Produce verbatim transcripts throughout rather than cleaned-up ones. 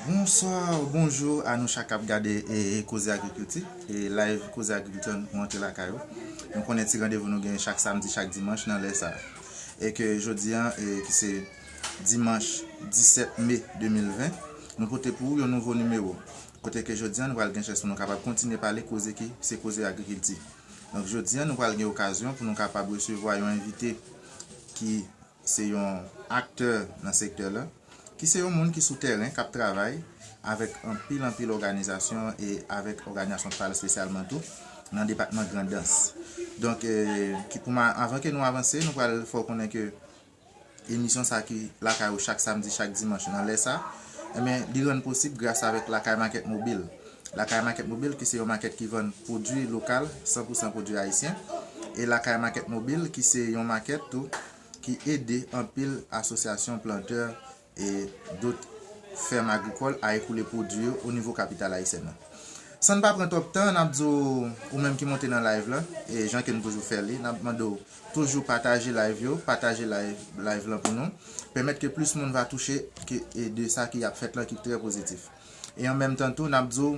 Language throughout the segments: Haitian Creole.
Bonswa, bonjou a nou chak k ap gade e, e Koze Agrikilti. E live Koze Agrikilti an pou antre lakay ou. Nou konnen ti randevou nou genyen chak samdi, chak dimanch nan lè sa a. E ke jodi an, e ki se dimanch disèt me de mil ven, nou pote pou ou yon nouvo nimewo. Kote ke jodi an nou pral gen chans pou nou kapab kontinye pale koze ki se koze agrikilti. Donk jodi an nou pral gen okazyon pou nou kapab resevwa yon envite ki se yon aktè nan sektè la, ki se yon moun ki sou tèren, k ap travay avèk anpil, anpil òganizasyon e avèk òganizasyon k pale espesyalman tou nan depatman Grandans. Donk, e, ki pou ma, avan ke nou avanse, nou pral fè w konnen ke emisyon sa ki lakay ou chak samdi, chak dimanch nan lè sa, ebyen, li rann posib gras avèk Lakay Makèt Mobil. Lakay Makèt Mobil ki se yon makèt ki vann pwodui lokal, san pou san pwodui ayisyen. E Lakay Makèt Mobil ki se yon makèt tou ki ede anpil asosyasyon plantè e dot fèm agrikòl a ekoule pwodui yo o nivo kapital ayisyèn nan. San n pa pran twòp tan, n ap di w, ou menm ki monte nan live la, e jan ke n toujou fè li, n ap mande w toujou pataje live yo, pataje live, live lan pou nou, pèmèt ke plis moun va touche ke, e de sa ki ap fèt lan ki trè pozitif. E an menm tan tou, n ap di w,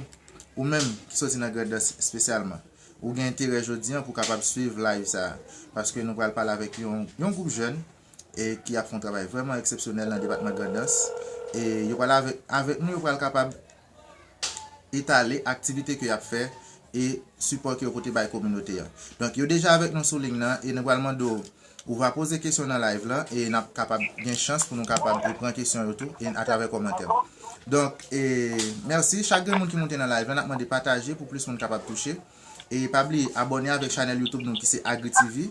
ou menm ki soti nan Grandans espesyalman, ou gen enterè jodi an pou kapab swiv live sa a, paske nou pral pale avèk yon, yon gwoup jèn e ki ap fè yon travay vrèman eksepsyonèl nan depatman Grandans. E yo pral avèk, avèk nou, yo pral kapab etale aktivite ke y ap fè e sipò ke yo pote bay kominote a. Donk, yo deja avèk nou sou liy nan e nou pral mande w, ou va poze kesyon nan live lan e n ap kapab gen chans pou nou kapab e pran kesyon yo tou e atravè kòmantè. Donk, e mèsi. Chak grenn moun ki monte nan live lan, n ap mande pataje pou plis moun kapab touche. E pa bliye abòne avèk chanèl YouTube nou ki se Agri T V.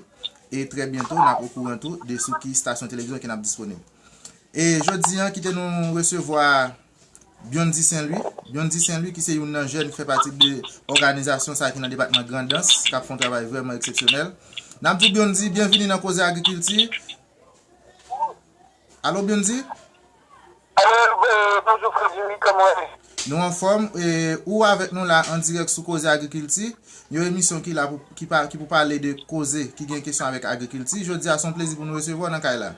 E trè byento, n ap okouran tou de sou ki estasyon televizyon ke n ap disponib. E jodi an, kite nou resevwa Biondy Saint Louis. Biondy Saint Louis ki se youn nan jèn ki fè pati de òganizasyon sa a ki nan depatman Grandans, k ap fè yon travay vrèman eksepsyonèl. N ap di Biondy, byenvini nan Koze Agrikilti. Alo, Biondy? Alo, e, bonjou, Frederic, kòman w ye? Nou anfòm, e, ou avèk nou la an dirèk sou Koze Agrikilti, yon emisyon ki la pou, ki pa, ki pou pale de koze ki gen kesyon avèk agrikilti. Jodi a, se yon plezi pou nou resevwa w nan kay la.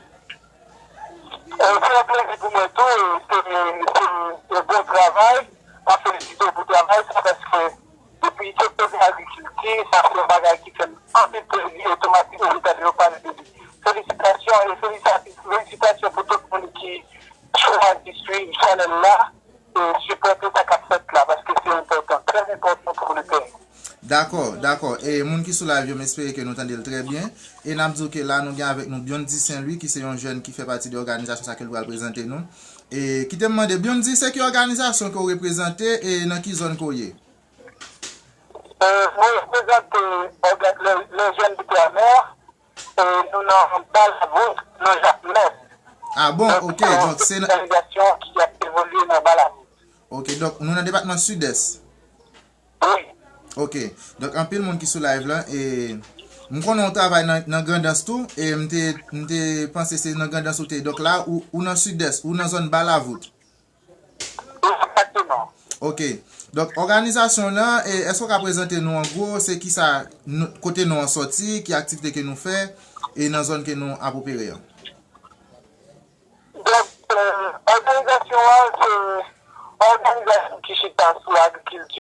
E, se yon plezi pou mwen tou, e, se, se yon bon travay. Mwen felisite w pou travay sa, paske depi se koze agrikilti, sa se yon bagay ki fè m anpil plezi otomatikman lè m tande yo pale de li. Felisitasyon e felisitasyon pou tout moun ki chwazi swiv chanèl la e sipòte sa k ap fèt la, paske se enpòtan, trè enpòtan pou le peyi. Dakò, dakò. E moun ki sou live yo, m espere ke nou tande l trè byen. E n ap di w ke la, nou gen avèk nou Biondy Saint Louis, ki se yon jèn ki fè pati de òganizasyon sa ke l pral prezante nou. E kite m mande, Biondy, se ki òganizasyon ke w reprezante e nan ki zòn ke w ye? E, mwen reprezante òga-, le, le jèn de Tèmè, e, nou nan Balavout, nan Jakmèl. Ah bon, ok, donk se nan òganizasyon ki ap evolye nan Balavout. Ok, donk nou nan depatman Sidès. Wi. Ok, donk anpil moun ki sou live lan, e m konnen w travay nan, nan Grandans tou, e m te, m te panse se nan Grandans ou te ye. Donk la, ou, ou nan Sidès, ou nan zòn Balavout. Egzakteman. Ok. Donk, òganizasyon lan, e, èske w ka prezante nou an gwo, se kisa, nou, kote non an sòti, ki aktivite ke nou fè, e nan zòn ke nou ap opere an? Donk, e, òganizasyon an, se òganizasyon ki chita sou agrikilti.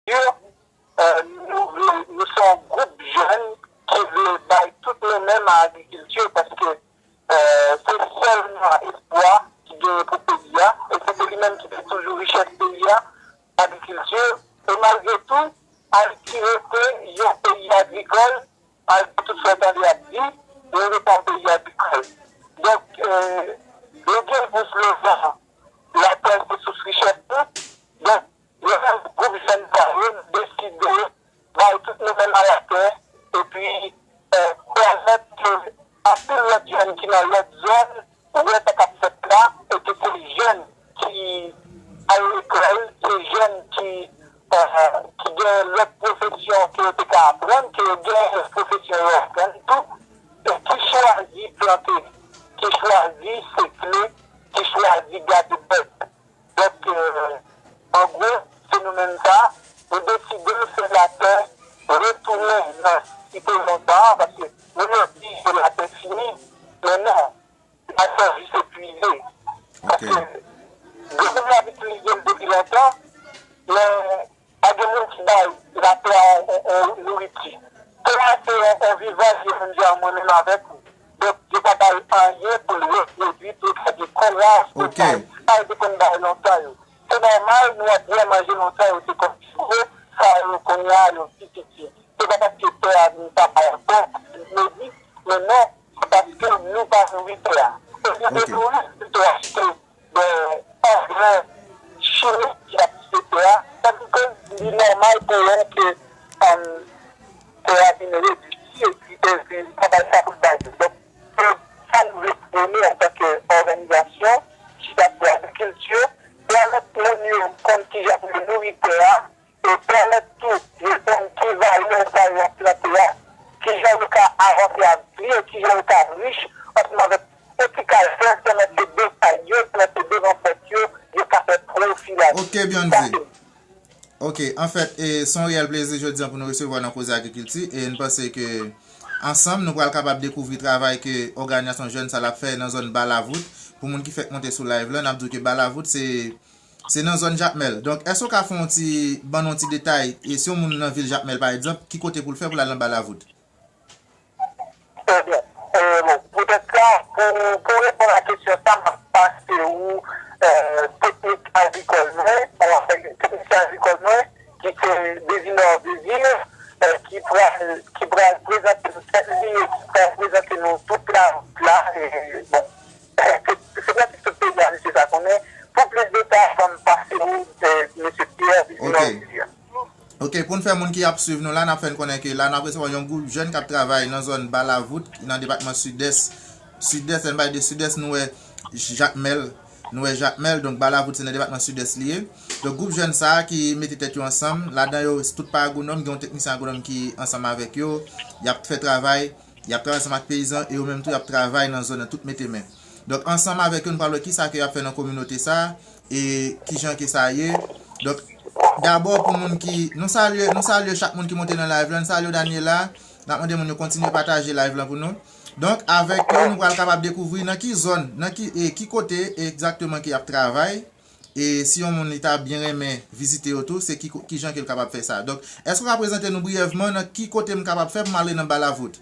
E, nou vle, nou se yon gwoup jèn ki vle bay tout nou menm a agrikilti, paske, e, se sèl nwa espwa ki genyen pou peyi a, e se te li menm ki te toujou richès peyi a, agrikilti. E malgre tou, Ayiti rete yon peyi agrikòl, malgre tout sa w tande y ap di, nou rete yon peyi agrikòl. Donk, e, nou gen pou slogan, latè se sous richès nou. Donk, nou menm gwoup jèn sa yo, nou deside bay tout nou menm a latè, epi, e, pèmèt ke anpil lòt jèn ki nan lòt zòn wè sa k ap fèt la, e ke se jèn ki al lekòl, se jèn ki, e, ki gen lòt pwofesyon ke yo te ka aprann, ke yo gen pwofesyon yo aprann tou, e ki chwazi plante, ki chwazi sekle, ki chwazi gade bèt. Donk, e, an gwo, se nou menm sa, nou deside fè latè retounen nan site lontan an, paske nou te di ke latè fini, men non, latè jis epuize. Ok. Paske granmoun yo ap itilize l depi lontan, men pa gen moun ki bay latè a yon, yon, yon nouriti. Tè a se yon, yon vivaj, yo menm jan mwen menm avèk ou. Donk, yo pa bay anyen pou l repwodui, pou l ka gen kouraj, pou l ka, pa yo te konn bay lontan yo. Se nòmal, nou ap byen manje lontan yo, se kòm si gwo, sa yo kounye a, yo pi piti. Se pa paske tè a vin pa bay ankò, yo di, men non, se paske nou pa nouri tè a. E nou te nouri, pito achte de angren chimik ki ap tiye tè a. Sa ki fè li nòmal pou wè ke, um, tè a vin redui epi, epi pa bay sa pou l bay nou. Donk, se sa nou vle prone antanke òganizasyon, chita sou agrikilti, pèmèt moun yo konn kijan pou yo nouri tè a, e pèmèt tou yo konn ki valè sa yo ap plante a, kijan yo ka avanse avèk li, e kijan yo ka rich ansanm avèk etikaj la, pèmèt ke de kay yo, pèmèt ke de zansèt yo, yo ka fè pwofi la. Ok, Beyonce. Ok, anfèt, e, se yon reyèl plezi jodi a pou nou resevwa w nan Koze Agrikilti, e n panse ke ansanm nou pral kapab dekouvri travay ke òganizasyon jèn sa l ap fè nan zòn Ba Lavout. Pou moun ki fèk monte sou live la, n ap di w ke Ba Lavout se, se nan zòn Jakmèl. Donk, èske w ka fè yon ti, ban nou yon ti detay, e si yon moun nan vil Jakmèl, pa egzanp, ki kote pou l fè pou l al nan Ba Lavout? Trè byen. E, bon, poutèt sa, pou, pou reponn a kesyon sa, m ap pase ou, e, teknik agrikòl mwen, anfen, teknisyen agrikòl mwen, ki se Dezinò Dezir, e, ki pral, ki pral prezante nou tèt li, e ki pral prezante nou tout lawout la, e, bon, se, se prèske tout peyi a, mesye sa konnen. Pou plis detay, ban m pase ou, e, mesye Pierre Dezinò Dezir. Ok, pou n fè moun ki ap swiv nou la, n ap fè n konnen ke la n ap resevwa yon gwoup jèn k ap travay nan zòn Ba Lavout, ki nan depatman Sidès. Sidès, lè n pale de Sidès, nou wè Jakmèl, nou wè Jakmèl, donk Ba Lavout se nan depatman Sidès li ye. Donk gwoup jèn sa a ki mete tèt yo ansanm, ladan yo se tout pa agwonòm, gen yon teknisyen agwonòm ki ansanm avèk yo, y ap fè travay, y ap travay ansanm ak peyizan, e yo menm tou y ap travay nan zòn nan tout mete men. Donk ansanm avèk yo, nou pral wè kisa ke y ap fè nan kominote sa a, e kijan ke sa ye. Donk, dabò pou moun ki, nou salye, nou salye chak moun ki monte nan live la, nou salye Daniela, n ap mande moun yo kontinye pataje live lan pou nou. Donk, avèk yo, nou pral kapab dekouvri nan ki zòn, nan ki, e ki kote egzakteman ke y ap travay, e si yon moun li ta byen renmen vizite yo tou, se ki, kijan ke l kapab fè sa. Donk, èske w ka prezante nou briyèvman nan ki kote m kapab fè pou m ale nan Ba Lavout?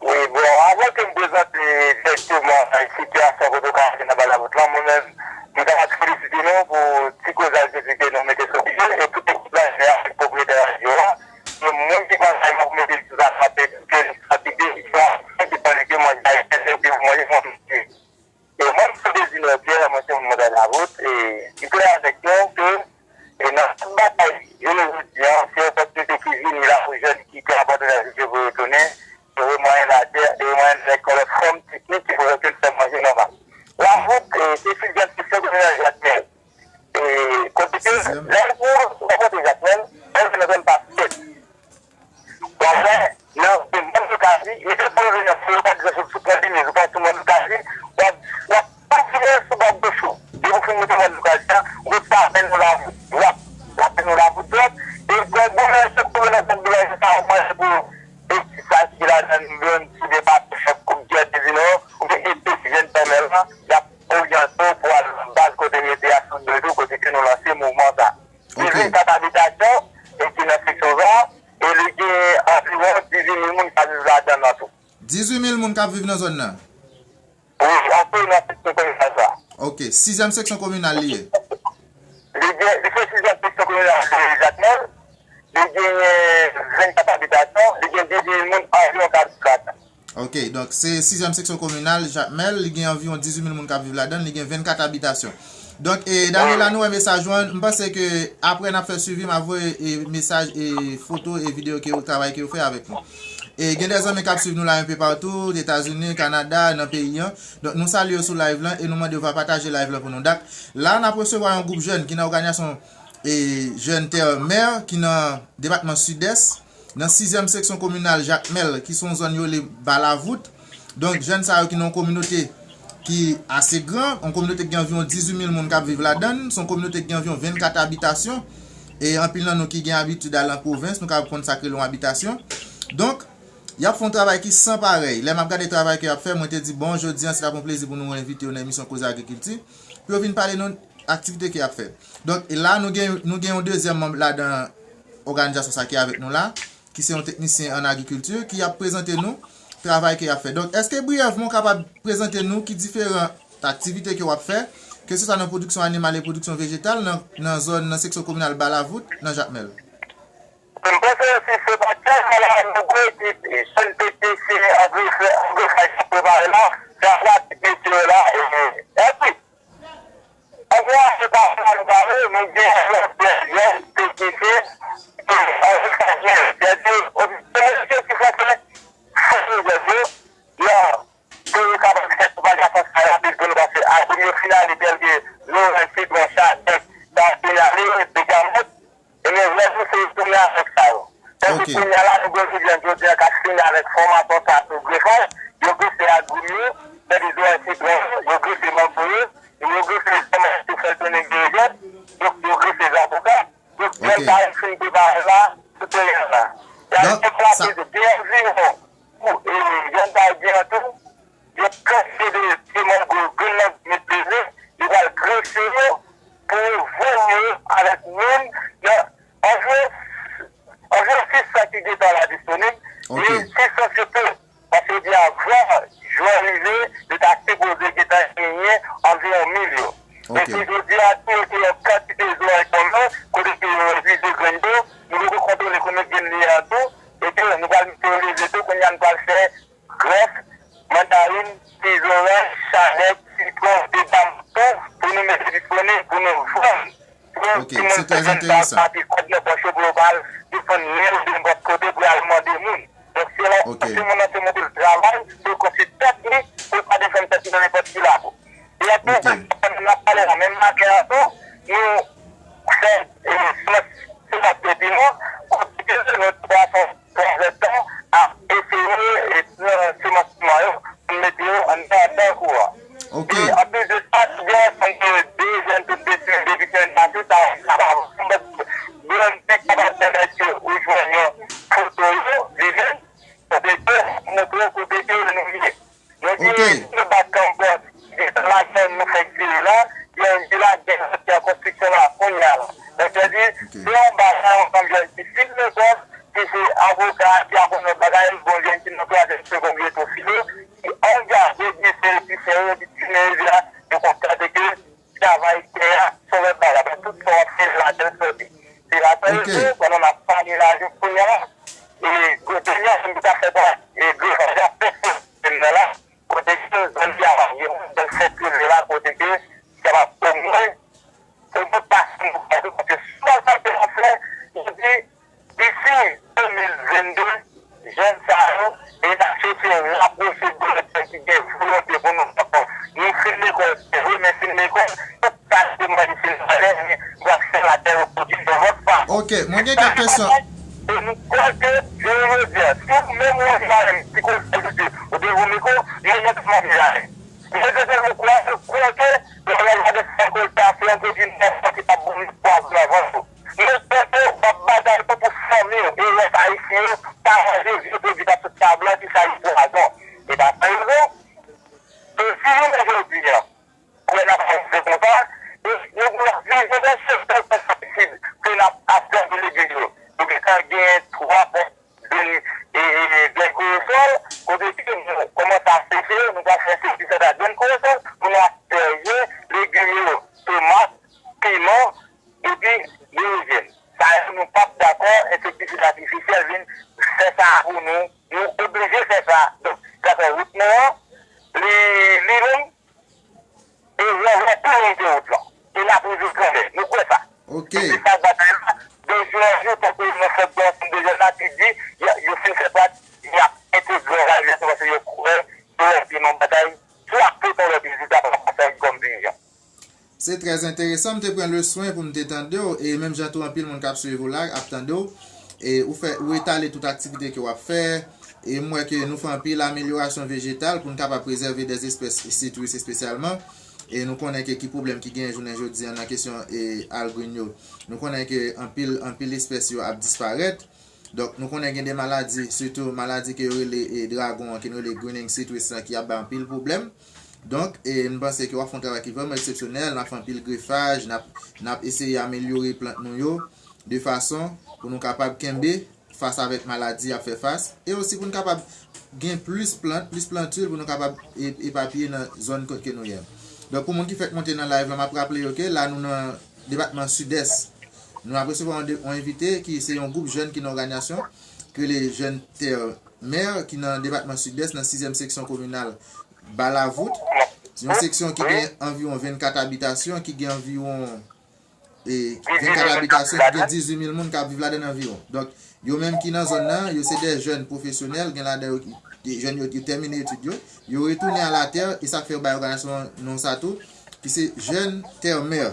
Wi, bon, avan ke m prezante egzakteman sitiyasyon kote w ka ale nan Ba Lavout lan, mwen menm, m ta felisite nou pou ti kozaj ke nou mete sou pye, e tout ekip la, avèk pwopriyetè radyo a, e moun ki pa la, m ap mete sou sa, sa pe, ke sa pike, ki fè, ki pale ke mwen, ayisyen, se pou mwen, mwen, mwen, E mwen, m se Dezinò Pierre, mwen se moun Ba Lavout, e m klè avèk nou ke, e nan tout batay, jounen jodi a, se opòtinite ki vini la pou jèn ki te abandone, ki te retounen, e mwayen latè, e mwayen lèkòl, fòm teknik ki pou fè ke l fè manje nòmal. Lavout, e, se filial seksyon kominal Jakmèl. E, kote ke, lè ou rankontre Jakmèl, lè ou nan zòn Pasitèt, w ap wè, nan, nan mòn Loukadi, e depi w rive nan Fon Loukadi, sa sot sou Pon Deniz, ou pase sou mòn Loukadi, w ap, w ap kontinye sou bò goch ou. Depi w fin moute mòn Loukadi a, wout sa ap mennen w Lavout dwat. L ap mennen w Lavout dwat. E gen bon manje tou nan zòn vilaj sa, yon manje pou, e ti sa ki ladan, yon ti de pato chèf kouk dwèt, di non, oubyen e ti jèn pèmèl la, y ap oryante w pou al nan baz kote mete a sou do tou, kote ke nou lanse mouvman sa. Ok. Gen vennkat abitasyon, e ki nan seksyon sa, e li gen anviwon dizuit mil moun k ap viv ladan l tou. Dizuit mil moun k ap viv nan zòn nan? Wi, antre nan seksyon kominal sa. Ok, sizyèm seksyon kominal li ye? Li gen, li se sizyèm seksyon kominal de Jakmèl, li genyen vennkat abitasyon, li gen dizuit mil moun anviwon k ap viv ladan. Ok, donk se sizyèm seksyon kominal Jakmèl, li gen anviwon dizuit mil moun k ap viv ladan l, li gen vennkat abitasyon. Donk, e, Daniela, nou wè mesaj ou an, m panse ke apre n ap fè swivi, m ap voye, e, mesaj, e, foto, e, videyo ke, travay ke w fè avèk nou. E, gen de zanmi k ap swiv nou la enpe patou, Etazini, Kanada, nan peyi an. Donk, nou salye yo sou live lan, e nou mande yo va pataje live lan pou nou. Dak, la, n ap resevwa yon gwoup jèn ki nan òganizasyon, e, Jèn Tè Mè, ki nan depatman Sidès, nan sizyèm seksyon kominal Jakmèl, ki se yon zòn yo rele Ba Lavout. Donk, jèn sa yo ki nan yon kominote ki ase gran, yon kominote ki gen anviwon dizuit mil moun k ap viv ladan l, se yon kominote ki gen anviwon vennkat abitasyon, e anpil nan nou ki gen abitid al an pwovens, nou ka konn sa k rele yon abitasyon. Donk, y ap fè yon travay ki san parèy. Lè m ap gade travay ke y ap fè, mwen te di, bon, jodi a, se t ap yon plezi pou nou envite yo nan emisyon Koze Agrikilti, pou yo vin pale nou aktivite ke y ap fè. Donk, e la, nou gen, nou gen yon dezyèm manm ladan òganizasyon sa ki avèk nou la, ki se yon teknisyen an agrikilti, ki ap prezante nou travay ke y ap fè. Donk, èske briyèvman w kapab prezante nou ki diferan aktivite ke w ap fè, ke se swa nan pwodiksyon animal e pwodiksyon vejetal, nan, nan zòn, nan seksyon kominal Balavout, nan Jakmèl? M panse si se pa tèlman la, nou gwo ekip, jèn teknisyen, angre, angre sa k ap prepare la, se ak pratik metye yo la, e, epi, ankouraje pa sa nou pale, nou gen anpil jèn teknisyen, e, angre sa k gen, sètadi, objektif la, se fòme jèn yo, nan, pou yo kapab fè pwopagasyon sa rapid pou nou, paske albim yo fin ale, tèlke Loran, Sitwon, Chadèk, sa fin ale, Begamot, ebyen, lè nou se tounen avèk sa yo. Tèlke kounye a la, nou gen jèn jodi a k ap fin avèk fòmasyon sa sou grefaj, yo grefe albim yo, sètadi Loran, Sitwon, yo grefe mango yo, yo grefe tòmati, fè l tounen grenadye, yo, yo grefe zaboka, yo, jèn sa yo fin prepare la, sou teren an la. Y ap deplase de byen vivan. Pou, e, jèn sa yo gen an tou, yo kanpe de pye mango, grenn nan met leve, yo pral grefe yo pou yo vann yo avèk moun nan anviwon, anviwon sis san ki gentan la disponib, men sis san se po, paske yo di avan jen rive, yo ta sipoze gentan genyen anviwon mil yo. Men si jodi a tou, se yon kantite zòrèy kòman, kote ke yo rive grenn yo, nou poko kontwole konbyen grenn li ye an tou, e ke nou pral mete yo leve tou, kounye a nou pral fè grèf, mandarin, ti zoranj, chanèt, sitwon, begamot tou, pou nou mete disponib, pou nou vann. Pou timoun sa yo pati kòb nan pòch yo pou yo pa al defann men yo de nenpòt kote pou y al mande moun. Donk, se la, timoun nan se montre l travay, pou l konstwi tèt li, pou l pa defann tèt li nan nenpòt ki labo. E anplis de sa, pandan n ap pale la, menm maten an tou, nou fè, e, semans, semans epi nou, kote ke nou twa san twa zètan ap eseye, e, pran semans pima yo, pou n mete yo anndan, anndan kou a. E anplis de sa, gen ansanm de, de jèn tout desine depi semèn pase, sa, sa pa yon bèt grann nèg kapab pèmèt ke ou jwenn yon foto yo, li menm, kote ke, montre w kote ke nou ye. Yo di, nou bat kanpòt, gen lajan nou fèk vire la, gen vila, gen chantyè konstriksyon la, kounye a la. Donk, yo di, se yon bagay, yon jèn ki fin lekòl, ki se avoka, ki aprann lòt bagay, bon, jèn ki nan twazyèm, segond, li pwofile, ki angaje, di se, di se, di se, di se, yo konstate ke travay tè a, se yon lòt bagay. Paske tout sa w ap fè latè sòti. Se latè yo tou, pandan n ap pale la, jis kounye a la, e, kote a, m ta fè pa, e, grefaj la, pèsonèlman la, kote ke zòn li a, gen yon sèl sèkilè la, kote ke li kapab omwen, se yon pase nou fè tou, paske si w ap fè, yo di, disi de mil vennde, jèn sa yo, e n ap chèche rapwoche de lòt jèn ki gen volonte pou nou ankò. Nou fin lekòl, se vre, men fin lekòl, tout sa se mwen ki fin valè, men w ap fè latè repwodui yon lòt fason. Ok, mwen gen kèk kesyon. E nou kwè ke, jounen jodi a, si w menm ou yon jèn, si w te voye mikwo, nou mèt mande jèn. Mwen te tèlman kwè, kwè ke, lè w gade sa kolekte a, se yon pwodui nèf ki p ap bon pou avan nou. Men pèp yo, w ap batay pou, pou fanmi w, e rès ayisyen yo, pa manje vye pwodui k ap sot nan blan ki sa li pwazon. E pa sa rezon. E si jounen jodi a, kwè n ap avanse konsa, e nou, nou ap viv nan yon sistèm konsa isit, ke n ap absève legim yo. Nou gentan gen twa pòt grenn, e, e, grenn koresol, kote ke nou kòmanse ap seche, nou pral fè seche sa grenn koresol, pou nou asperje legim yo, tomat, piman, epi berejèn. Sa yo, nou p ap dakò ensektisid atifisyèl vin fè sa pou nou. Nou oblije fè sa. Donk, sa fè wout nou an, li, li menm, e ranvwa pi lwen ke wout lan. E n ap rive kanmenm. Nou kwè sa. Ok. E se sa k batay la. De jou an jou, tankou nou fèk gen ansanm de jèn la ki di, y a, yo fin fè pat, y ap entegre òganizasyon paske yo kwè ke y ap nan batay, swa pou yon lòt rezilta pa rapò sa kòm dirijan. Se trè enteresan, m te pran le swen pou m te tande w, e menm jan tou anpil moun k ap swiv ou la, ap tande w, e ou fè, ou etale tout aktivite ke w ap fè, e m wè ke nou fè anpil amelyorasyon vejetal pou n kapab prezève dè espès sitris espesyalman, e nou konnen ke ki pwoblèm ki genyen jounen jodi a nan kesyon, e, Al Green yo. Nou konnen ke anpil, anpil espès yo ap disparèt, donk nou konnen gen de maladi, sitou maladi ke yo rele, e, dragon an, ke nou rele green ink citrus lan, ki ap bay anpil pwoblèm. Donk, e, m panse ke w ap fè yon travay ki vrèman eksepsyonèl, n ap fè anpil grefaj, n ap, n ap eseye amelyore plant nou yo, de fason pou nou kapab kenbe fas avèk maladi y ap fè fas, e osi pou nou kapab gen plis plant, plis plantil pou nou kapab e-, epapiye nan zòn kote ke nou ye. Donk, pou moun ki fèk monte nan live la, m ap raple yo ke la nou nan depatman Sidès. Nou ap resevwa yon de-, yon envite ki se yon gwoup jèn ki nan òganizasyon, ki rele Jèn Tè Mè, ki nan depatman Sidès, nan sizyèm seksyon kominal Balavout. Se yon seksyon ki gen anviwon vennkat abitasyon, ki gen anviwon e, vennkat abitasyon, ki gen dizuit mil moun k ap viv ladan anviwon. Donk, yo menm ki nan zòn nan, yo se de jèn pwofesyonèl, gen ladan yo ki, de jèn yo, yo tèmine etid yo, yo retounen alatè, e sa k fè yo bay òganizasyon non sa tou, ki se Jèn Tè Mè.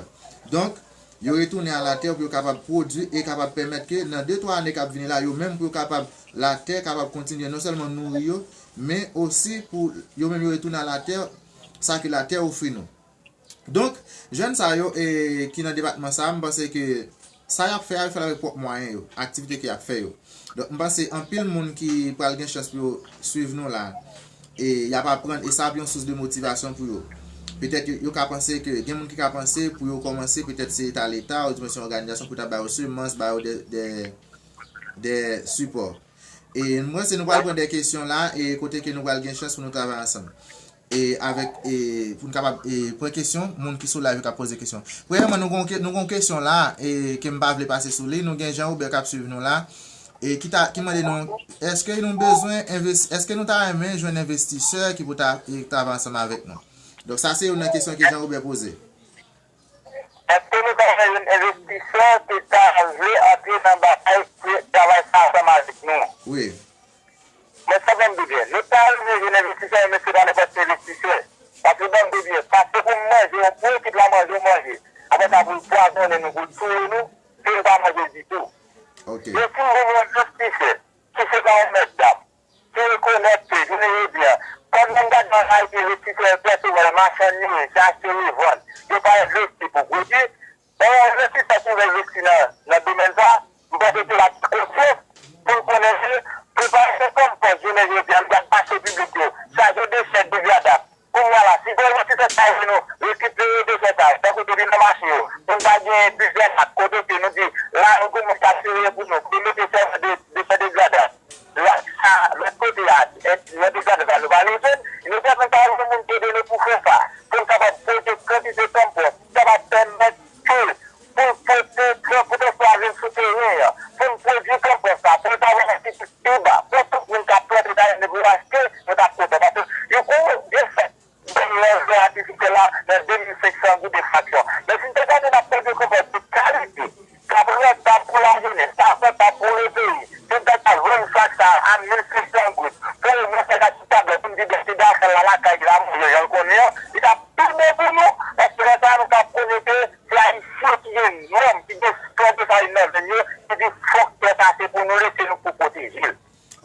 Donk, yo retounen alatè pou yo kapab pwodui e kapab pèmèt ke nan de twa ane k ap vini la, yo menm pou yo kapab, latè kapab kontinye non sèlman nouri yo, men osi pou yo menm yo retounen alatè, sa ke latè ofri nou. Donk, jèn sa yo, e, ki nan depatman sa a, m panse ke sa y ap fè a, yo fè l avèk pwòp mwayen yo, aktivite ke y ap fè yo. Donk, m panse anpil moun ki pral gen chans pou yo swiv nou la, e y ap aprann, e sa ap yon sous de motivasyon pou yo. Petèt yo, yo ka panse ke, gen moun ki ka panse pou yo kòmanse, petèt se eta leta, oudimwen se yon òganizasyon pou ta ba yo semans, ba yo de, de, de sipò. E m panse nou pral pran de kesyon la, e kote ke nou pral gen chans pou nou travay ansanm. E avèk, e pou n kapab, e pran kesyon, moun ki sou live yo k ap poze kesyon. Premyèman, nou gon ke-, nou gon kesyon la, e ke m pa vle pase sou li. Nou gen Jean Robert k ap swiv nou la, e ki ta, ki mande nou, èske nou bezwen envesti, èske nou ta renmen jwenn envestisè ki pou ta, e, travay ansanm avèk nou? Donk, sa se youn nan kesyon ke Jean Robert poze. Èske nou ta renmen jwenn envestisè ki ta vle antre nan batay pou travay sa ansanm avèk nou? Wi. Men sa fè m di byen, nou ta renmen jwenn envestisè, men se pa nenpòt ki envestisè. Paske ban m di byen, sa se pou m manje, yon pwofit la manje, w manje. Apre sa, pou l pwazonnen nou, pou l touye nou, si nou pa manje ditou. Ok. Men si m vin yon envestisè, ki se pa yon mèt dam, ki rekonèt ke, jounen jodi a, kòm nou gade nan Ayiti, envestisè yo trè souvan, machann yo ye, se achte revann. Yo pa envesti pou pwodui. Bon, envestisè ki vle envesti nan, nan domèn sa, m panse se l ap gen konsyans pou l konnen ke preparasyon kòm pòs, jounen jodi a, m gade mache piblik yo, chaje dechè degradab. Kounye a la, si gen yon ti fèt sa yo nou rekipere dechè sa yo, tankou depi nan mache yo, pou n pa gen plizyè mak kote ke nou di, la, nou gen moun k ap sere pou nou, pou yo mete sèlman de, dechè degradab. La, sa, lòt kote a, e, lòt degradab la, nou pa bezwen l, nou bezwen ta gen moun ki ede nou pou fè sa, pou n kapab pote kantite konpòs ki kapab pèmèt ke pou, pou, pou, pou transpò a vin sou teren an, pou n pwodui konpòs la, pou n ta wè yon ti pi ba, pou tout moun k ap plante ta jwenn pou achte, nou t ap kontan. Paske yon kou, de fèt, ban m nan zen atifisyèl la nan de mil senk san goud de fraksyon. Men si n te gade n ap pwodui konpòs de kalite, k ap rantab pou lajenès, k ap rantab pou lepeyi, si n te ka vann sak sa a mil senk san goud, pou nou fè yon ti tablèt, pou n di bèl se dafè l la lakay li la manje jan l konnen an, li t ap pi bon pou nou, paske lè sa a nou t ap konnen ke se Ayisyen ki gen nanm, ki gen plante farin nan venn yo, ki di fòk tè sa se pou nou, lese nou pou pwoteje l.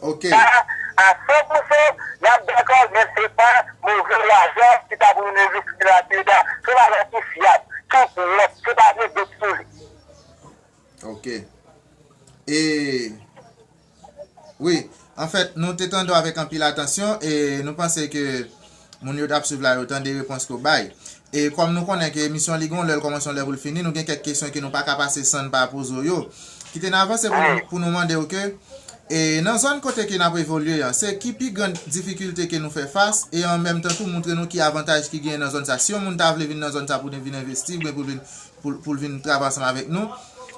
Ok. Sa a, a san pou san, n ap dakò, men se pa move lajan ki ta pou vin envesti nan aktivite a. Se yon lajan ki fyab, ki pwòp, ki pa gen dout sou li. Ok. E, wi, anfèt, nou te tande w avèk anpil atansyon e nou panse ke moun yo t ap swiv la, yo tande repons ke w bay. E kòm nou konnen ke emisyon li gon lè l kòmanse, yon lè pou l fini, nou gen kèk kesyon ke nou pa ka pase san n pa poze w yo. Kite n avanse pou nou, pou nou mande w ke, e nan zòn kote ke n ap evolye an, se ki pi grann difikilte ke nou fè fas, e an menm tan tou montre nou ki avantaj ki genyen nan zòn sa. Si yon moun ta vle vin nan zòn sa pou vin envesti, oubyen pou vin, pou, pou l vin travay ansanm avèk nou,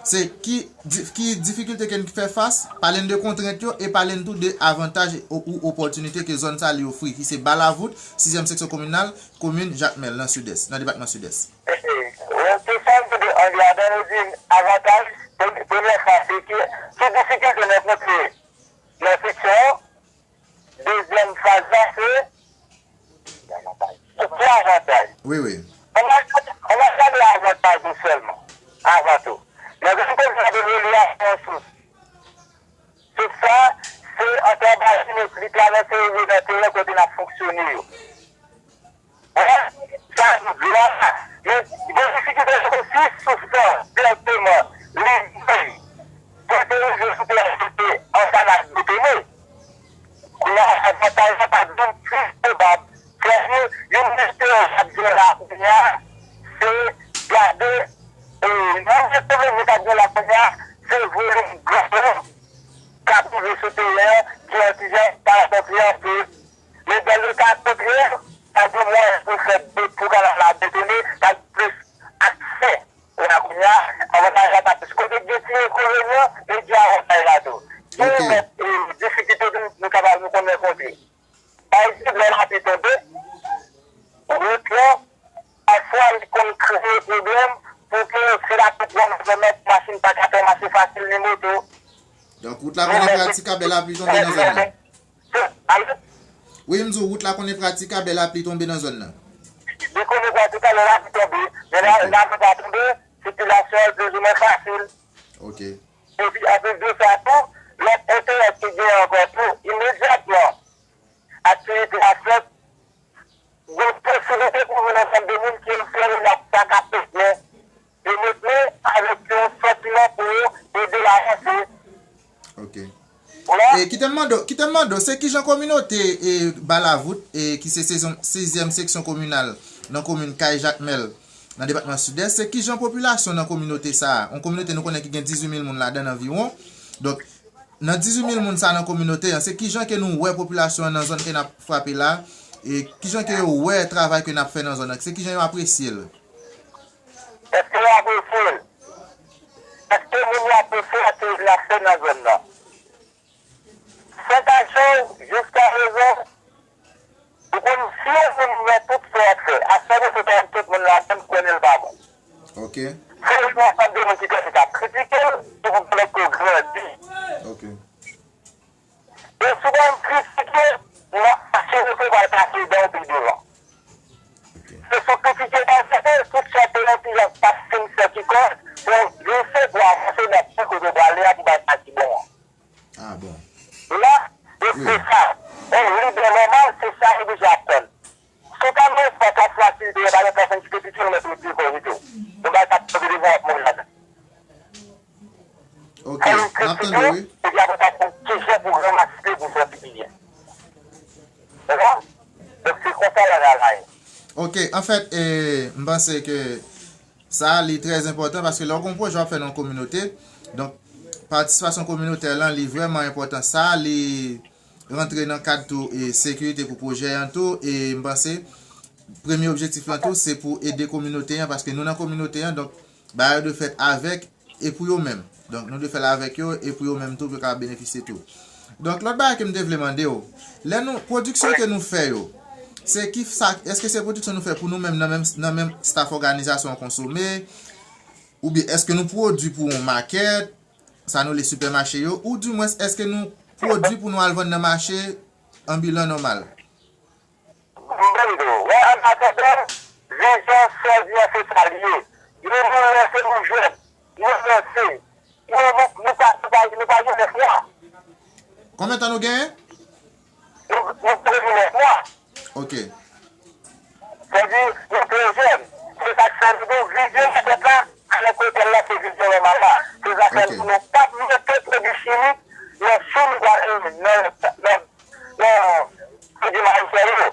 se ki di-, ki difikilte ke n fè fas, pale n de kontrent yo, e pale n tou de avantaj ou, ou opòtinite ke zòn sa li ofri, ki se Balavout, sizyèm seksyon kominal, komin Jakmèl, nan Sidès, nan depatman Sidès. Wi, kesyon m te anvi adan nou di avantaj, pre-, premyè faz se ki, ki difikilte n rankontre nan seksyon an, dezyèm faz la se ki avantaj. Wi, wi. Ann al, ann al gade avantaj yo sèlman, avan tou. Nan gran koze a de rele a se yon sous. Tout sa, se antre anba jenoplik la nan seri de nan teren kote n ap fonksyone yo. Wi, sa nou di la, men gen difikilte pou si sous lan dirèkteman li menm, kote yo jwe sou teren kote anba nan gwo teren. Kounye a, avantaj la pa vin plis pwobab, sètadi, youn nan Sa gen mwayen pou fè bet pou kanal la betone, sa gen plis aksè. Kounye a, avantaj la ta plis. Kote gen ti enkonvenyan, men gen avantaj la tou. Gen lòt difikilte tou nou kapab nou konn rankontre. Pa egzanp, lè lapli tonbe, wout lan, pafwa li konn kreye pwoblèm pou ke si lapli pran nan zòn nan, machin pa ka fè mache fasil ni moto. Donk, wout la konnen pratikab lè lapli tonbe nan zòn nan. Alo? Wi, m di w, wout la konnen pratikab lè lapli tonbe nan zòn nan. Li konnen pratikab lè lapli tonbe, men lè lapli pa tonbe, sikilasyon an plizoumwen fasil. Ok. Epi, anplis de sa tou, lòt enterè ki genyen ankò tou, imedyatman, aktivite a fèt, gen posiblite pou jwenn ansanm de moun ki enterè nan sa k ap fèt, men yo met men avèk yon santiman pou yo ede l avanse. Ok. E kite m mande w, kite m mande w, se kijan kominote e Balavout, e ki se sezon, sizyèm seksyon kominal nan komin Kay Jakmèl, nan depatman Sidès, se kijan popilasyon nan kominote sa a, yon kominote nou konnen ki gen dizuit mil moun ladan l anviwon. Donk, nan dizuit mil moun sa a nan kominote an, se kijan ke nou wè popilasyon an nan zòn ke n ap frape la, e kijan ke yo wè travay ke n ap fè nan zòn nan, se kijan yo apresye l? Èske yo apresye l? Èske moun yo apresye aktivite n ap fè nan zòn nan? San kache w, jiskaprezan, ou konn si yon moun wè tout sa w ap fè, a sa ke se pa tout moun ladan l konnen l pa bon. Ok. Se yon ansanm de moun ki kòmanse ap kritike l, se pou pèmèt ke w grandi. Ok. E si w pa kritike, m ap asire ke w pral pase dan w pi devan. Ok. Se sou kritike, maltrete, tout sa te yon ti jan k pa fin fè ki kòrèk, pou w glise, pou w avanse nan pwen kote w prale a, pou w bay sa ki bon an. Ah bon. La, e se sa. On lidè nòmal, se sa li bezwen ap tann. Si w ta nan espas la, si w te pa gen pèsonn ki te piti, ou mèt retire kò w tou. Yon bagay k ap tonbe devan w ap mouri ladan. Ok, n ap tande w, wi. Epi apre sa, pou kijan pou ranmase pou sòti pi byen. Dakò? Donk, se konsa bagay la ye. Ok, anfèt, e, m panse ke sa, li trè enpòtan paske lè w gen yon pwojè w ap fè nan yon kominote, donk, patisipasyon kominotè lan, li vrèman enpòtan. Sa, li rantre nan kad tou, e, sekirite pou pwojè an tou, e m panse, premye objektif lan tou, se pou ede kominote an, paske nou nan kominote an, donk, bagay yo dwe fèt avèk e pou yo menm. Donk, nou dwe fè l avèk yo e pou yo menm tou, pou yo kapab benefisye tou. Donk, lòt bagay ke m te vle mande w, lè nou, pwodiksyon ke nou fè yo, se ki sa, èske se pwodiksyon nou fè pou nou menm, nan menm, nan menm staff òganizasyon an konsome, oubyen èske nou pwodui pou yon makèt, sa nou rele sipèmache yo, oudimwens èske nou pwodui pou nou al vann nan mache anbilan nòmal? M ban m di w, wè, an atandan, vizyon Sèvi an se sa l ye. Nou, nou lanse yon jèn, nou lanse, nou, nou, nou pa, nou pa, nou pa gen nèf mwa. Konbyen tan nou genyen? Nou, nou pa gen nèf mwa. Ok. Sèvi, nou trè jèn. Se sa k fè nou di w vizyon makèt la, alòske l pral lanse vizyon nòmal la. Se sa k fè nou di w nou p ap mete pwodui chimik nan chou nou pral, nan, nan, nan pwodui mayifen yo.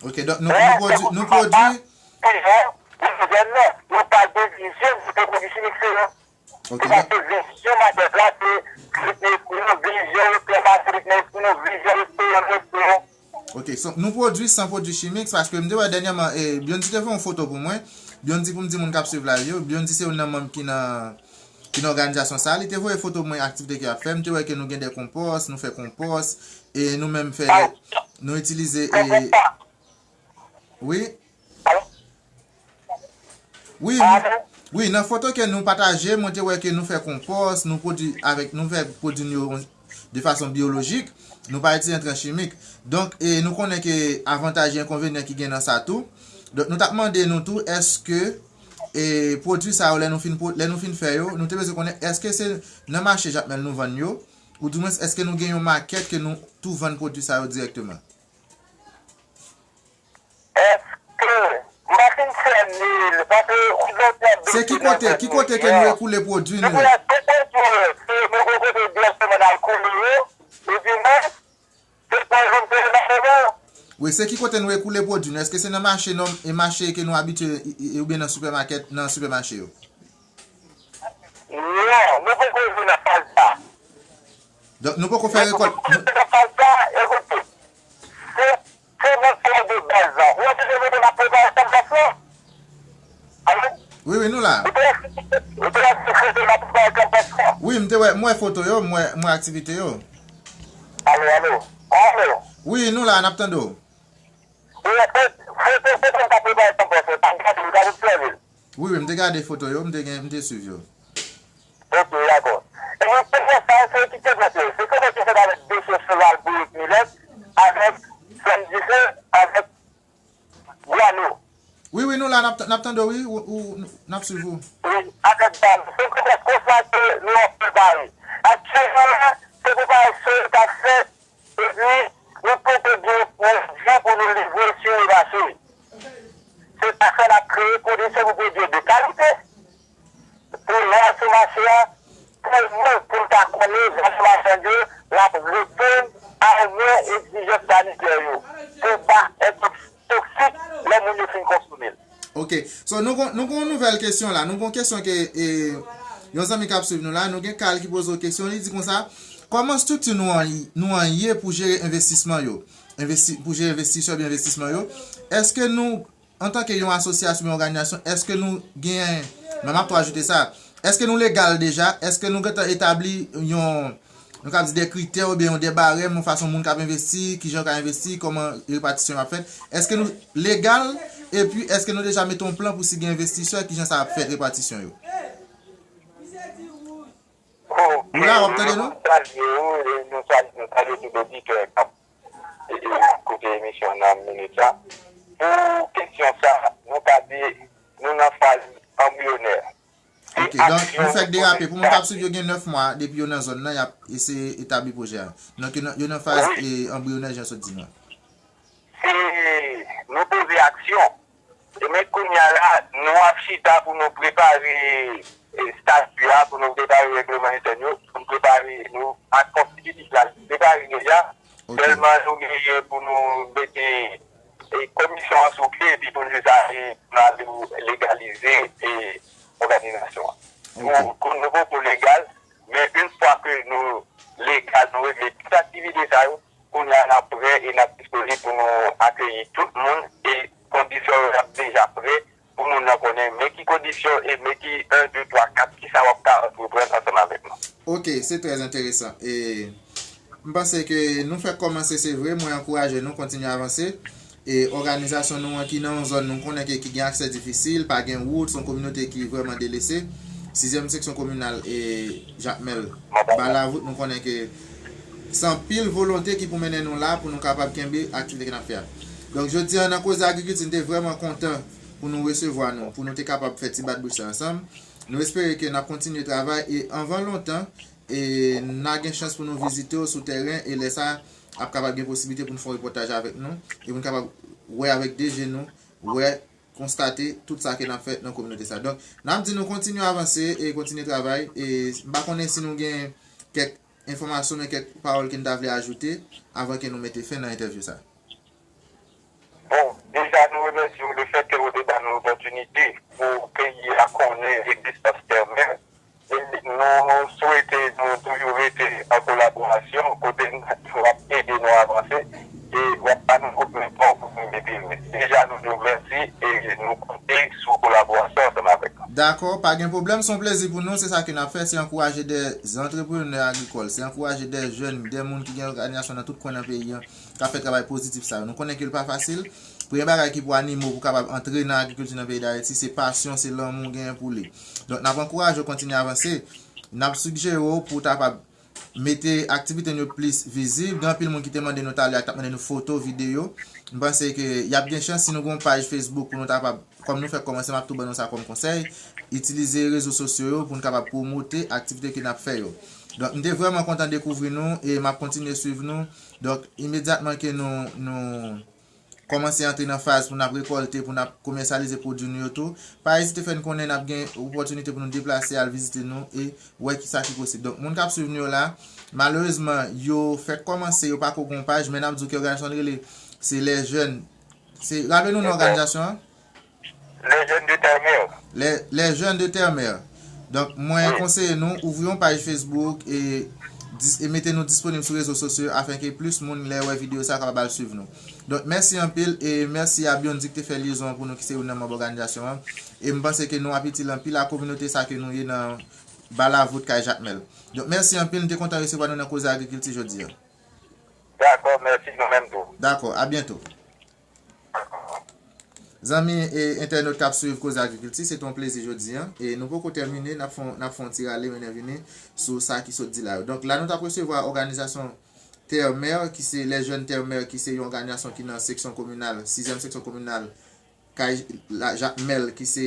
Ok, donk nou, nou pwodui, nou pwodui. Pijan, nou jèn nan, nou pa gen vizyon pou te pwodui chimik, se yon. Ok, se pa donk se vizyon makèt la, se lit nan espri nou, vizyon yo klè pase lit nan espri nou, vizyon yo klè nan espri nou. Ok, so, nou pwodui san pwodui chimik, paske m te wè dènyèman, e, Beyonce te fè yon foto pou mwen. Beyonce, pou m di moun k ap swiv live yo, Beyonce se youn nan manm ki nan, ki nan òganizasyon sa a. Li te voye foto pou mwen aktivite ke y ap fè. M te wè ke nou gen de konpòs, nou fè konpòs, e nou menm fè, nou itilize, e, wi. Wi, m, wi, nan foto ke nou pataje, mwen te wè ke nou fè konpòs, nou pwodui avèk, nou fè pwodui nou yo de fason byolojik, nou pa itilize entran chimik. Donk, e, nou konnen ke avantaj e enkonvenyan ki gen nan sa tou. Donk, nou t ap mande nou tou, èske, e, pwodui sa yo, lè nou fin pwo-, lè nou fin fè yo, nou te bezwen konnen, èske se nan mache Jakmèl nou vann yo, oudimwens, èske nou gen yon makèt ke nou tou vann pwodui sa yo dirèkteman? Èske m pa fin fèmen l, paske yon lòt nèg. Se ki kote, ki kote ke nou ekoule pwodui nou yo? Nou koule pwodui yo, se nou gen kote dirèkteman n al koule yo, epi men, se pa jwenn pwodui nan moman. Wi, se ki kote nou ekoule pwodui nou? Èske se nan mache nòm, e mache ke nou abitye, e, e, oubyen nan sipèmakèt, nan sipèmache yo? Non, nou poko rive nan faz sa. Donk, nou poko fè rekòt. Nou poko rive nan faz sa, ekoute. Se Wi, wi, nou la. Ou te ou te wè sou foto la pou bay kanpans lan? Wi, m te wè, m wè foto yo, m wè, m wè aktivite yo. Alo, alo. Alo. Wi, nou la, n ap tande w. Ou wè foto, foto, foto m ta prepare kanpans lan, pa gade, ou ta obsève l. Wi, wi, m te gade foto yo, m te gen, m te swiv yo. Ok, dakò. Ebyen, kounye sa, se ki te fèt yo. Se kote ki fèt avèk de chèf sovaj Bourik Milèt, avèk Frank Dife, avèk Gwano. Wi, wi, nou la, n ap, n ap tande w, wi, ou, ou, n ap swiv ou. Wi, avèk Gwano. Se kote konsa ke nou ap prepare. Aktyèlman la, se preparasyon yo k ap fèt, epi nou pote gen pwodui pou nou livre si yo mache. Se pa sa n ap kreye kondisyon pou pwodui de kalite. Pou lè sou mache a, pou nou, pou n ta konnen jan machann yo, l ap reponn a egzijans sanitè yo, pou pa entoksik lè moun yo fin konsome l. Ok, so nou gon, nou gon nouvèl kesyon la, nou gon kesyon ke e, yon zanmi k ap swiv nou la, nou gen Kal ki poze w kesyon, li di konsa, kòman estrikti nou an, nou an ye pou jere envestisman yo, envesti, pou jere envestisè oubyen envestisman yo, èske nou antanke yon asosyasyon, yon òganizasyon, èske nou gen, men m ap tou ajoute sa, èske nou legal deja? Èske nou gentan etabli yon, nou ka di de kritè oubyen yon de barèm, yon fason moun k ap envesti, kijan yo ka envesti, kòman repatisyon ap fèt? Èske nou legal? Epi, èske nou deja mete yon plan pou si gen envestisè, kijan sa ap fèt repatisyon yo? Ok, Ou la, w ap tande nou? Nou salye ou, e nou salye, nou salye tout oditè k ap e, e, koute emisyon nan minit sa. Pou kesyon sa, nou ka di, nou nan faz anbriyonè. Ok, donk, nou fèk derape. Pou moun k ap swiv yo gen nèf mwa depi yo nan zòn nan, y ap eseye etabli pwojè a. Donk, yo nan, yo nan faz e, anbriyonè, jan sot di nou an. Si nou poze aksyon, e men kounye a la, nou ap chita pou nou prepare e, estati a, pou nou prepare règleman entèn yo, pou nou prepare nou ak konstititif la, prepare deja. Ok. Sèlman nou genyen pou nou mete e, komisyon an sou pye, epi pou nou jis ale, pou nou ale legalize e, òganizasyon an. Ok. Nou, nou poko legal, men yon fwa ke nou legal, nou regle tout aktivite sa yo, kounye a n ap prè e n ap disponib pou nou akeyi tout moun e kondisyon yo ap deja prè pou moun nan konnen men ki kondisyon e men ki en, de, twa, kat, kisa w ap ka antreprann ansanm avèk nou. Ok, se trè enteresan. E m panse ke nou fèk kòmanse, se vre, mwen ankouraje nou kontinye avanse. E òganizasyon nou an ki nan yon zòn nou konnen ke ki gen aksè difisil, pa gen wout, se yon kominote ki vrèman delese. Sizyèm seksyon kominal e Jakmèl, Balavout, nou konnen ke se anpil volonte ki pou mennen nou la pou nou kapab kenbe aktivite ke n ap fè a. Donk, jodi a, nan Koze Agrikilti, n te vrèman kontan pou nou resevwa nou, pou nou te kapab fè ti bat bouch sa ansanm. Nou espere ke n ap kontinye travay e anvan lontan, e n a gen chans pou nou vizite w sou tèren e lè sa ap kapab gen posiblite pou nou fè yon repòtaj avèk nou e pou nou kapab wè avèk de je nou, wè, konstate tout sa ke n ap fè nan kominote sa. Donk, n ap di nou kontinye avanse e kontinye travay. E m pa konnen si nou gen kèk enfòmasyon, men kèk pawòl ke n ta vle ajoute avan ke nou mete fen nan entèvyou sa. Bon, deja nou remèsye w lefèt ke w te ba nou opòtinite pou peyi a konnen egzistans Termel. E nou swete nou toujou rete an kolaborasyon kote w ap ede nou avanse e w ap ba nou kout men fò pou nou mete men. Deja nou di w mèsi e nou konte sou kolaborasyon ansanm avèk nou. Dakò, pa gen pwoblèm, se yon plezi pou nou, se sa ke n ap fè, se ankouraje de antreprenè agrikòl, se ankouraje de jèn, de moun ki gen òganizasyon nan tout kwen nan peyi a, k ap fè travay pozitif sa yo. Nou konnen ke l pa fasil. Premye bagay ki pou anime w pou w kapab antre nan agrikilti nan peyi Dayiti, se pasyon, se lanmou w genyen pou li. Donk, n ap ankouraje w kontinye avanse. N ap sijere w pou w ta kapab mete aktivite nou yo plis vizib. Gen anpil moun ki te mande nou talè a, k t ap mande nou foto, videyo. M panse ke y ap gen chans si nou gen yon paj Facebook pou nou ta kapab, kòm nou fèk kòmanse, m ap tou ban nou sa kòm konsèy, itilize rezo sosyo yo pou n kapab pwomote aktivite ke n ap fè yo. Donk, m te vrèman kontan dekouvri nou e m ap kontinye swiv nou. Donk, imedyatman ke nou, nou kòmanse antre nan faz pou n ap rekòlte, pou n ap komèsyalize pwodui nou yo tou, pa ezite fè n konnen n ap gen opòtinite pou nou deplase, al vizite nou e wè kisa ki posib. Donk, moun k ap swiv nou yo la, malerezman, yo fèk kòmanse, yo pako gen yon paj, men n ap di w ke òganizasyon an rele, se Les Jeunes, se, raple nou non òganizasyon an? Les Jeunes de Termel. Les, Les Jeunes de Termel. Donk, mwen konseye nou ouvri yon paj Facebook e, dis- e mete nou disponib sou rezo sosyo afin ke plis moun lè wè videyo sa kapab al swiv nou. Donk, mèsi anpil e mèsi a Biondy ki te fè lyezon an pou nou, ki se youn nan manm òganizasyon an. E m panse ke nou ap itil anpil a kominote sa ke nou ye nan Balavout kay Jakmèl. Donk, mèsi anpil, m te kontan resevwa nou nan Koze Agrikilti jodi a. Dakò, mèsi, nou menm tou. Dakò, a byento. Zanmi e entènot k ap swiv Koze Agrikilti, se te yon plezi jodi a. E nou poko tèmine, n ap fè yon, n ap fè yon ti rale mennen vini sou sa ki sot di la yo. Donk, la nou t ap resevwa òganizasyon Terre Mer, ki se Les Jeunes Terre Mer, ki se yon òganizasyon ki nan seksyon kominal, sizyèm seksyon kominal, kay la Jakmèl, ki se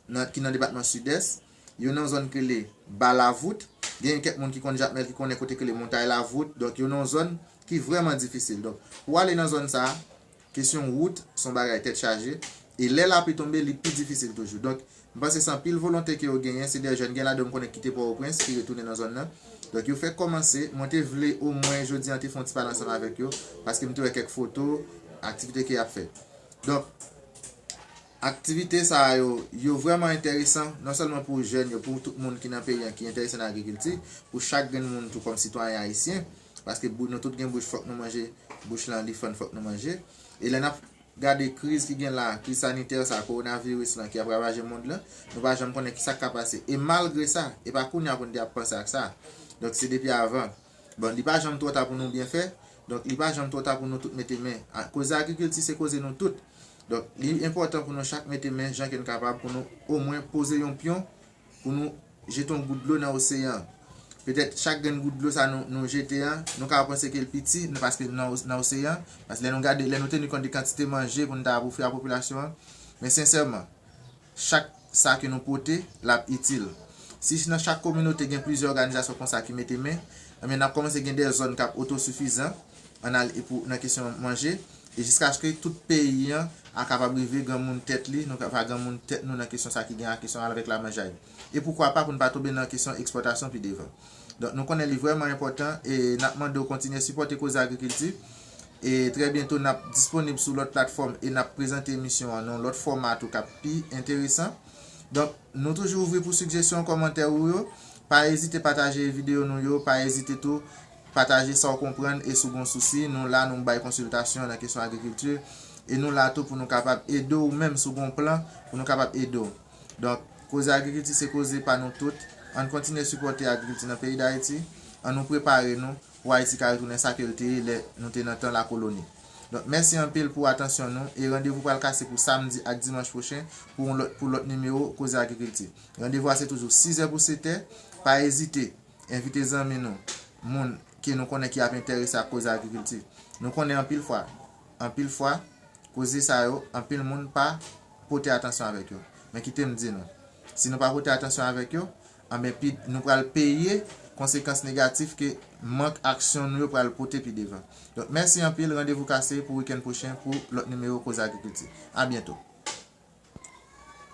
nan, ki nan depatman Sidès. Yo nan zòn ki rele Balavout. Gen kèk moun ki konn Jakmèl ki konnen kote ki rele Montay Lavout. Donk, yo nan zòn ki vrèman difisil. Donk, pou ale nan zòn sa a, kesyon wout, se yon bagay tèt chaje. E lè lapli tonbe, li pi difisil toujou. Donk, m panse se anpil volonte ke yo genyen. Se de jèn, gen ladan yo m konnen ki kite Pòtoprens, ki retounen nan zòn nan. Donk, yo fèk kòmanse. Mwen te vle omwen jodi a te fè yon ti pale ansanm avèk yo, paske m te wè kèk foto, aktivite ke y ap fè. Donk, aktivite sa a yo, yo vrèman enteresan, non sèlman pou jèn yo, pou tout moun ki nan peyi an ki enterese nan agrikilti, pou chak grenn moun tou kòm sitwayen ayisyen, paske bou-, nou tout gen bouch, fòk nou manje, bouch lan li fann, fòk nou manje. E lè n ap gade kriz ki gen la, kriz sanitè sa, kowonaviris lan ki ap ravaje mond lan, nou pa janm konnen kisa k ka pase. E malgre sa, e pa kounye a pou n te ap panse ak sa. Donk se depi avan. Bon, li pa janm twò ta pou nou byen fè. Donk li pa janm twò ta pou nou tout mete men. A, koze agrikilti se koze nou tout. Donk li enpòtan pou nou chak mete men jan ke n kapab pou nou omwen poze yon pyon pou nou jete yon gout dlo nan oseyan an. Petèt chak grenn gout dlo sa nou, nou jete an, nou ka panse ke l piti, nou, paske nan, nan oseyan, paske lè nou gade, lè nou teni kont de kantite manje pou nou ta ofri a popilasyon an, men sensèman, chak sa ke nou pote, l ap itil. Si nan chak kominote gen plizyè òganizasyon konsa ki mete men, ebyen n ap kòmanse gen de zòn k ap otosifizan an al-, e pou, nan kesyon manje, e jiskaske tout peyi an a kapab rive granmoun tèt li, nou ka pa granmoun tèt nou nan kesyon sa ki gen a kesyon avèk lamanjay. E poukwa pa pou n pa tonbe nan kesyon ekspòtasyon pi devan. Donk, nou konnen li vrèman enpòtan e n ap mande w kontinye sipòte Koze Agrikilti. E trè byento, n ap disponib sou lòt platfòm e n ap prezante emisyon an nan yon lòt fòma tou k ap pi enteresan. Donk, nou toujou ouvri pou sigjesyon, kòmantè ou yo. Pa ezite pataje videyo nou yo, pa ezite tou pataje sa w konprann e si w gen sousi, nou la, nou bay konsiltasyon nan kesyon agrikilti. E nou la tou pou nou kapab ede w menm si w gen yon plan, pou nou kapab ede w. Donk, koze agrikilti se koze pa nou tout. Ann kontinye sipòte agrikilti nan peyi Dayiti. Ann nou prepare nou pou Ayiti ka retounen sa ke l te ye lè nou te nan tan lakoloni. Donk, mèsi anpil pou atansyon nou e randevou pral kase pou samdi ak dimanch pwochen pou yon lòt, pou lòt nimewo Koze Agrikilti. Randevou a se toujou sizè pou setè. Pa ezite envite zanmi nou, moun ke nou konnen ki ap enterese ak koze agrikilti. Nou konnen anpil fwa, anpil fwa, koze sa yo, anpil moun pa pote atansyon avèk yo. Men kite m di nou, si nou pa pote atansyon avèk yo, anben pi, nou pral peye konsekans negatif ke mank aksyon nou yo pral pote pi devan. Donk, mèsi anpil, randevou kase pou wikenn pwochen pou lòt nimewo Koze Agrikilti. A byento.